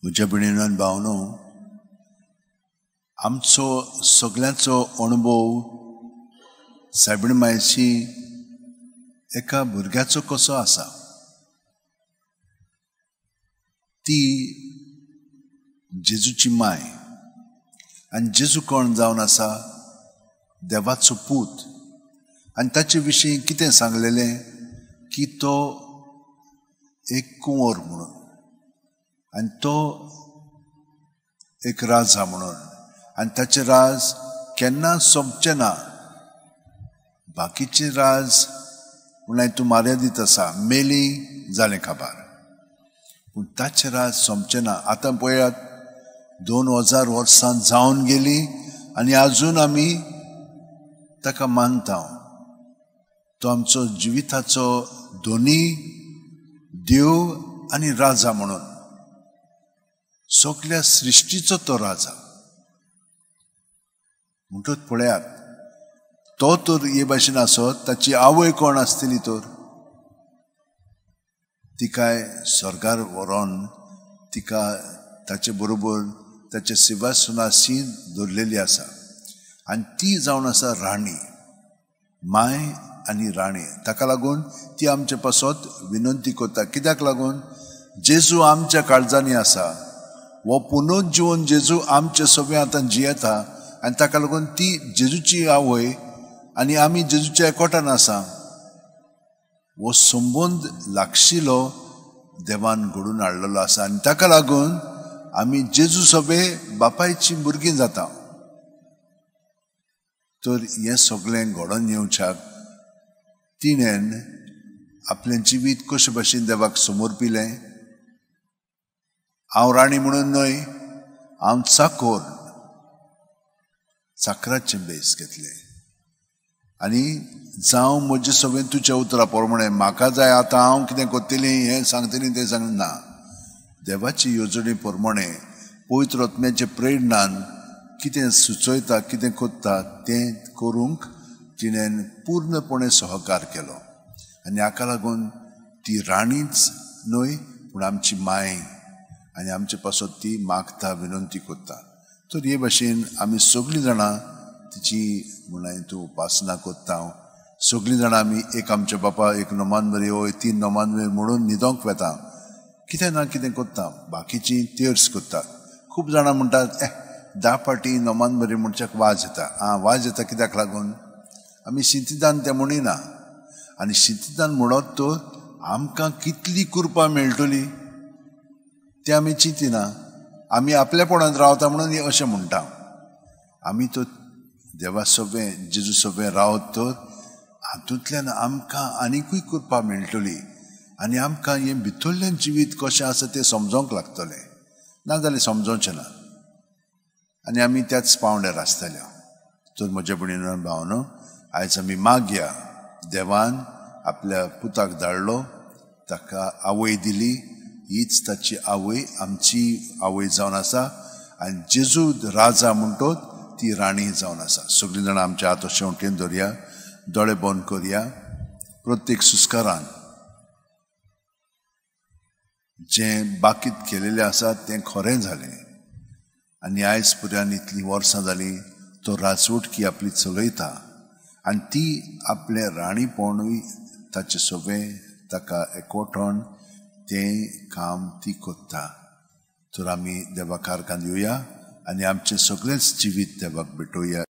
म्हज्या भयणीन भावनो, आमचो सगळ्यांचो अणभव सायबीण मायशी एका भुरग्याचो कसो आसा. ती जेजूची माय आनी जेजू कोण जावन आसा? देवाचो पूत. आनी ताचे विशीं कितें सांगलेलें की तो एक कुंवर म्हणून आनी तो एक राजा म्हणून आनी ताचें राज केन्ना सोंपचें ना. बाकीचें राज म्हणल्यार तूं मर्यादीत आसा, मेली जालें काबार, पूण ताचें राज सोंपचें ना. आतां पळयात 2000 वर्सां जावन गेली आनी आजून आमी ताका मानता. तो आमचो जिविताचो धनी, देव आनी राजा म्हणून सगल्या सृश्टीचो तो राजा. म्हणटच पळयात तो तर हे भाशेन आसत, ताची आवय कोण आसतली? तर तिकाय स्वर्गार व्हरोन तिका ताचे बरोबर ताचे सिंहासनाशी दवरलेली आसा आनी ती जावन आसा राणी, माय आनी राणी. ताका लागून ती आमचे पासत विनंती करता. कित्याक लागून? जेजू आमच्या काळजांनी आसा, हो पुनर्जीवन जेजू आमचे सगळे आतां जियेता आनी ताका लागून ती जेजूची आवय आनी आमी जेजूच्या एकवटान आसा. हो संबंद लागशिलो देवान घडून हाडलेलो आसा आनी ताका लागून आमी जेजू सगळे बापायची भुरगीं जाता. तर हें सगळें घडोवन येवच्याक तिणें आपलें जिवीत कशे भाशेन देवाक समर्पिलें. हांव राणी म्हणून न्हय, हांव चाकोर, चाकराचें बेस घेतलें आनी जावं म्हजें सगळें तुज्या उतरा प्रमाणें. म्हाका जाय आतां हांव कितें करतलीं, हें सांगतलीं, तें सांग ना. देवाची येवजणे प्रमाणें पवित्र आत्म्याचे प्रेरणान कितें सुचयता, कितें करता तें करूंक तिणें पूर्णपणे सहकार केलो आनी हाका लागून ती राणीच न्हय पूण आमची माय आनी आमचे पासत ती मागता, विनंती करता. तर हे भाशेन आमी सगळीं जाणां तिची म्हणल्यार तूं उपासना करता. सगळीं जाणां आमी एक आमच्या बापा एक नोमानवरी ओ 3 नोमानवरी म्हणून न्हिदोंक वेता, कितें ना कितें करता, बाकीची तेर्स करतात. खूब जाणां म्हणटात 10 फावटी नोमानवरी म्हणच्याक वाज येता. आं, वाज येता कित्याक लागून? आमी शिंतिदान तें म्हणिना आनी शिंतिदान म्हणत तर आमकां कितली कृपा मेळटली तें आमी चिंतिना. आमी आपल्यापणांत रावता म्हणून अशें म्हणटा. आमी तर देवा सगळें जेजू सगळें रावत तर हातूंतल्यान आमकां आनिकूय कृपा मेळटली आनी आमकां हें भितरलें जिवीत कशें आसा तें समजोंक लागतलें, ना जाल्यार समजोवचें ना आनी आमी त्याच पावंड्यार आसतले. तर म्हज्या भयणीन भावनो, आयज आमी मागया देवान आपल्या पुताक धाडलो, ताका आवय दिली, हीच ताची आवय आमची आवय जावन आसा आनी जेजू राजा म्हणटोच ती राणी जावन आसा. सगळीं जाणां आमच्या हात शेंवटेन धरया, दोळे बंद करया. प्रत्येक सुस्कारान जें बाकीत केलेलें आसा तें खरें जालें आनी आयज पर्यंत इतलीं वर्सां जालीं तो राजवटकी आपली चलयता आनी ती आपलें राणीपणूय ताचें सगळें ताका एकवटण तें काम ती करता. तर आमी देवा कारखान येवया आनी आमचें सगळेंच जिवीत देवाक भेटोवया.